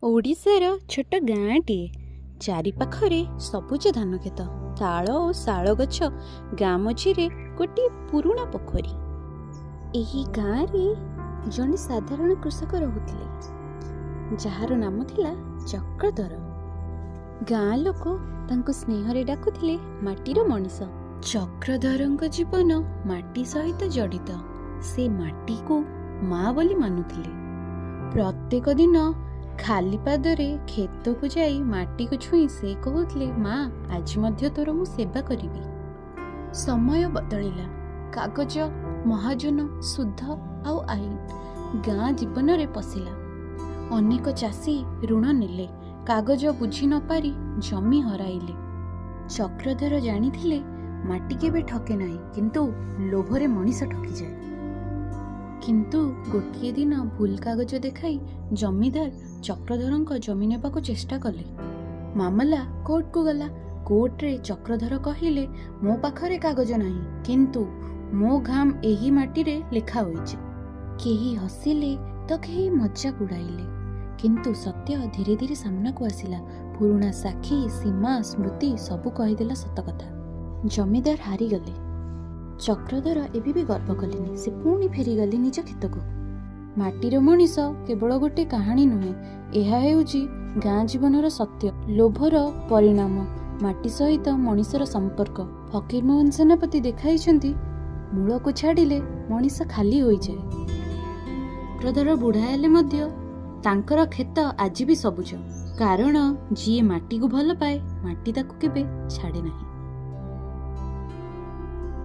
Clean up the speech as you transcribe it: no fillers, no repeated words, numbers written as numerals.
ଓଡ଼ିଶାର ଛୋଟ ଗାଁଟିଏ। ଚାରିପାଖରେ ସବୁଜ ଧାନକ୍ଷେତ, ତାଳ ଓ ଶାଳ ଗଛ, ଗାଁ ମଝିରେ ଗୋଟିଏ ପୁରୁଣା ପୋଖରୀ। ଏହି ଗାଁରେ ଜଣେ ସାଧାରଣ କୃଷକ ରହୁଥିଲେ, ଯାହାର ନାମ ଥିଲା ଚକ୍ରଧର। ଗାଁ ଲୋକ ତାଙ୍କୁ ସ୍ନେହରେ ଡାକୁଥିଲେ ମାଟିର ମଣିଷ। ଚକ୍ରଧରଙ୍କ ଜୀବନ ମାଟି ସହିତ ଜଡ଼ିତ। ସେ ମାଟିକୁ ମା ବୋଲି ମାନୁଥିଲେ। ପ୍ରତ୍ୟେକ ଦିନ ଖାଲି ପାଦରେ କ୍ଷେତକୁ ଯାଇ ମାଟିକୁ ଛୁଇଁ ସେ କହୁଥିଲେ, ମା, ଆଜି ମଧ୍ୟ ତୋର ମୁଁ ସେବା କରିବି। ସମୟ ବଦଳିଲା। କାଗଜ, ମହାଜନ, ସୁଧ ଆଉ ଆଇନ ଗାଁ ଜୀବନରେ ପଶିଲା। ଅନେକ ଚାଷୀ ଋଣ ନେଲେ, କାଗଜ ବୁଝି ନପାରି ଜମି ହରାଇଲେ। ଚକ୍ରଧର ଜାଣିଥିଲେ, ମାଟି କେବେ ଠକେ ନାହିଁ, କିନ୍ତୁ ଲୋଭରେ ମଣିଷ ଠକିଯାଏ। କିନ୍ତୁ ଗୋଟିଏ ଦିନ ଭୁଲ କାଗଜ ଦେଖାଇ ଜମିଦାର ଚକ୍ରଧରଙ୍କ ଜମି ନେବାକୁ ଚେଷ୍ଟା କଲେ। ମାମଲା କୋର୍ଟକୁ ଗଲା। କୋର୍ଟରେ ଚକ୍ରଧର କହିଲେ, ମୋ ପାଖରେ କାଗଜ ନାହିଁ, କିନ୍ତୁ ମୋ ଘାମ ଏହି ମାଟିରେ ଲେଖା ହୋଇଛି। କେହି ହସିଲେ ତ କେହି ମଜାକ ଉଡ଼ାଇଲେ, କିନ୍ତୁ ସତ୍ୟ ଧୀରେ ଧୀରେ ସାମ୍ନାକୁ ଆସିଲା। ପୁରୁଣା ସାକ୍ଷୀ, ସୀମା, ସ୍ମୃତି ସବୁ କହିଦେଲା ସତ କଥା। ଜମିଦାର ହାରିଗଲେ। ଚକ୍ରଧର ଏବେ ବି ଗର୍ବ କଲେନି। ସେ ପୁଣି ଫେରିଗଲେ ନିଜ କ୍ଷେତକୁ। ମାଟିର ମଣିଷ କେବଳ ଗୋଟେ କାହାଣୀ ନୁହେଁ, ଏହା ହେଉଛି ଗାଁ ଜୀବନର ସତ୍ୟ, ଲୋଭର ପରିଣାମ, ମାଟି ସହିତ ମଣିଷର ସମ୍ପର୍କ। ଫକୀରମୋହନ ସେନାପତି ଦେଖାଇଛନ୍ତି, ମୂଳକୁ ଛାଡ଼ିଲେ ମଣିଷ ଖାଲି ହୋଇଯାଏ। ଚକ୍ରଧର ବୁଢ଼ା ହେଲେ ମଧ୍ୟ ତାଙ୍କର କ୍ଷେତ ଆଜି ବି ସବୁଜ, କାରଣ ଯିଏ ମାଟିକୁ ଭଲ ପାଏ, ମାଟି ତାକୁ କେବେ ଛାଡ଼େ ନାହିଁ।